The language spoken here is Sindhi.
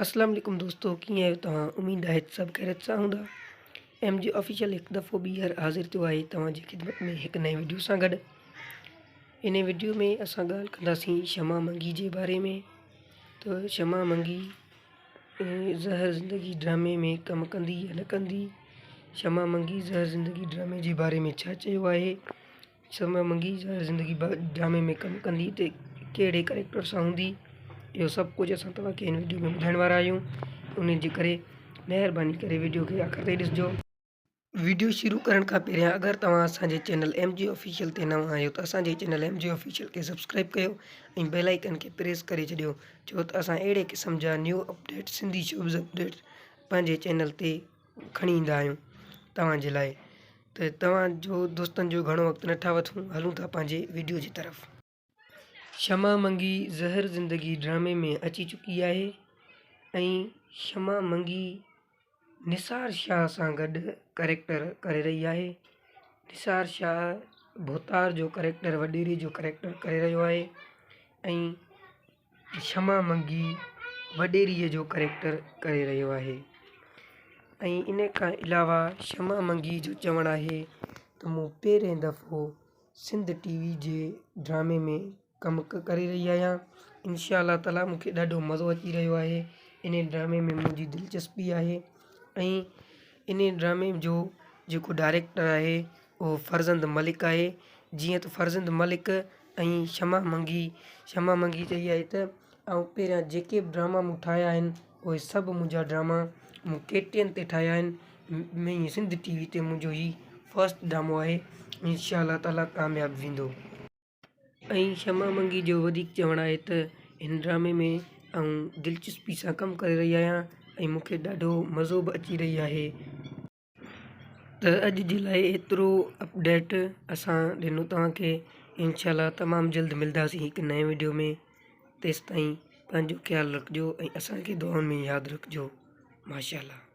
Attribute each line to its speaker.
Speaker 1: اسلام عليڪم دوستو ڪيئن آهيو توهان اميد آهي ته سڀ خيريت سان هوندا ايم جي آفيشل هڪ دفعو ٻيهر حاضر ٿيو آهي توهان جي خدمت ۾ هڪ نئين وڊيو سان گڏ ان وڊيو ۾ اسان ڳالهه ڪنداسين شمع منگي جي باري ۾ ته شمع منگي زهر زندگي ڊرامي ۾ ڪم ڪندي يا نه ڪندي شمع منگي زهر زندگي ڊرامي جي باري ۾ ڇا چيو آهي شمع منگي زهر زندگي ڊرامي ۾ ڪم ڪندي ته ڪهڙي ڪريڪٽر سان هوندي اهو سڀ ڪجهه اسان توهان کي هن وڊيو ۾ ٻڌائڻ وارا آهيون ان جي ڪري مهرباني ڪري وڊيو کي آخر تائين ڏسجو. وڊيو شروع ڪرڻ کان پهريان اگر توهان اسان جي چينل ايم جي آفيشل تي نوان آهيو ته اسان جي چينل ايم جي آفيشل کي سبسڪرائب ڪيو ۽ بيل آئيڪن کي پريس ڪري ڇڏيو ڇو ته اسان اهڙي قسم جا new update Sindhi showbiz update پنهنجي چينل تي کڻي ايندا آهيون توهان جي لاء ته توهان جو دوستن جو گهڻو وقت نٿا وٺون هلون ٿا پنهنجي وڊيو جي طرف. شمع منگي زهر زندگي ڊرامي ۾ اچي چڪي آهي ۽ شمع منگي نثار شاهه سان گڏ ڪريڪٽر ڪري رهي آهي نثار شاهه ڀوتار جو ڪريڪٽر وڏيري جو ڪريڪٽر ڪري رهيو آهي ۽ شمع منگي وڏيري جو ڪريڪٽر ڪري رهيو آهي ۽ ان کان علاوه شمع منگي جو چوڻ آهي ته مون پهرين دفعو سنڌ ٽي وي جي ڊرامي ۾ ڪم ڪري رهي آهيان انشاء الله تعاليٰ مون کي ڏاڍو مزو اچي رهيو آهي ان ڊرامي ۾ منهنجي دلچسپي آهي ۽ ان ڊرامي جو جيڪو ڊائريڪٽر آهي اهو فرزند ملڪ آهي جيئن ته فرزند ملڪ ۽ شمع منگي شمع منگي چئي آهي ته آئون پهريان جيڪي به ڊراما مون ٺاهيا آهن اهي سڀ منهنجا ڊراما مون ڪي ٽي اين تي ٺاهيا آهن سنڌ ٽي وي تي منهنجو هي فرسٽ ڊرامو آهي انشاء الله تعاليٰ ڪامياب ويندو. ۽ شمع منگي جو وڌيڪ چوڻ آهي ته هن ڊرامي ۾ آئون دلچسپي سان ڪم ڪري رهي آهيان ۽ مون کي ڏاڍو مزو به اچي رهي آهي. ته اڄ جي لاء ايترو اپڊيٽ اسان ڏنو توهان کي انشاء الله تمام جلد ملداسين هڪ نئين وڊيو ۾ تيستائين پنهنجو خيال رکجو ۽ اسان کي دعائن ۾ ياد رکجو ماشاء الله.